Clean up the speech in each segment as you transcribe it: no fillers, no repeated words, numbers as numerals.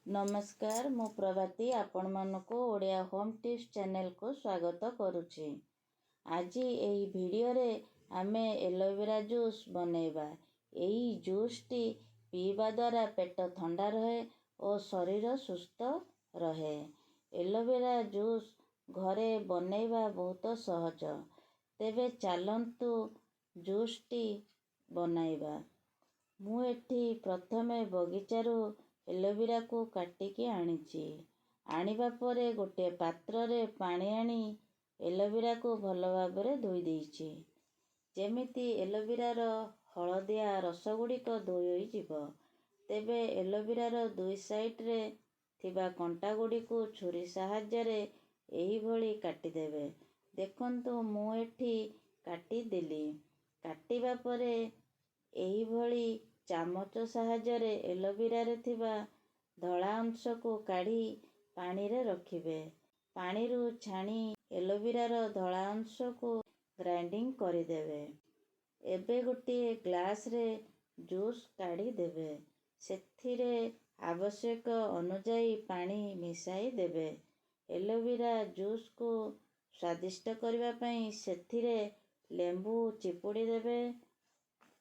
ନମସ୍କାର, ମୁଁ ପ୍ରଭାତୀ ଆପଣମାନଙ୍କୁ ଓଡ଼ିଆ ହୋମ୍ ଟିପ୍ସ ଚ୍ୟାନେଲକୁ ସ୍ୱାଗତ କରୁଛି। ଆଜି ଏହି ଭିଡ଼ିଓରେ ଆମେ ଏଲୋଭେରା ଜୁସ୍ ବନେଇବା। ଏହି ଜୁସ୍ଟି ପିଇବା ଦ୍ୱାରା ପେଟ ଥଣ୍ଡା ରହେ ଓ ଶରୀର ସୁସ୍ଥ ରହେ। ଏଲୋଭେରା ଜୁସ୍ ଘରେ ବନେଇବା ବହୁତ ସହଜ। ତେବେ ଚାଲନ୍ତୁ ଜୁସ୍ଟି ବନାଇବା। ମୁଁ ଏଠି ପ୍ରଥମେ ବଗିଚାରୁ ଏଲୋଭେରାକୁ କାଟିକି ଆଣିଛି। ଆଣିବା ପରେ ଗୋଟିଏ ପାତ୍ରରେ ପାଣି ଆଣି ଏଲୋଭେରାକୁ ଭଲ ଭାବରେ ଧୋଇ ଦେଇଛି, ଯେମିତି ଏଲୋଭେରାର ହଳଦିଆ ରସ ଗୁଡ଼ିକ ଧୋଇ ହୋଇଯିବ। ତେବେ ଏଲୋଭେରାର ଦୁଇ ସାଇଡ଼ରେ ଥିବା କଣ୍ଟା ଗୁଡ଼ିକୁ ଛୁରୀ ସାହାଯ୍ୟରେ ଏହିଭଳି କାଟିଦେବେ। ଦେଖନ୍ତୁ, ମୁଁ ଏଠି କାଟିଦେଲି। କାଟିବା ପରେ ଏହିଭଳି ଚାମଚ ସାହାଯ୍ୟରେ ଏଲୋଭେରାରେ ଥିବା ଧଳା ଅଂଶକୁ କାଢ଼ି ପାଣିରେ ରଖିବେ। ପାଣିରୁ ଛାଣି ଏଲୋଭେରାର ଧଳା ଅଂଶକୁ ଗ୍ରାଇଣ୍ଡିଙ୍ଗ କରିଦେବେ। ଏବେ ଗୋଟିଏ ଗ୍ଲାସରେ ଜୁସ୍ କାଢ଼ିଦେବେ। ସେଥିରେ ଆବଶ୍ୟକ ଅନୁଯାୟୀ ପାଣି ମିଶାଇ ଦେବେ। ଏଲୋଭେରା ଜୁସ୍କୁ ସ୍ୱାଦିଷ୍ଟ କରିବା ପାଇଁ ସେଥିରେ ଲେମ୍ବୁ ଚିପୁଡ଼ି ଦେବେ।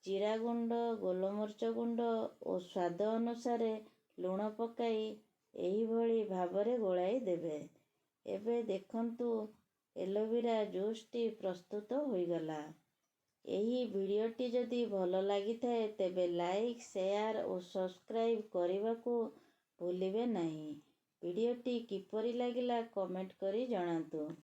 ଜିରା ଗୁଣ୍ଡ, ଗୋଲମରିଚ ଗୁଣ୍ଡ ଓ ସ୍ୱାଦ ଅନୁସାରେ ଲୁଣ ପକାଇ ଏହିଭଳି ଭାବରେ ଗୋଳାଇ ଦେବେ। ଏବେ ଦେଖନ୍ତୁ, ଏଲୋଭେରା ଜୁସ୍ଟି ପ୍ରସ୍ତୁତ ହୋଇଗଲା। ଏହି ଭିଡ଼ିଓଟି ଯଦି ଭଲ ଲାଗିଥାଏ, ତେବେ ଲାଇକ୍, ସେୟାର ଓ ସବସ୍କ୍ରାଇବ୍ କରିବାକୁ ଭୁଲିବେ ନାହିଁ। ଭିଡ଼ିଓଟି କିପରି ଲାଗିଲା କମେଣ୍ଟ କରି ଜଣାନ୍ତୁ।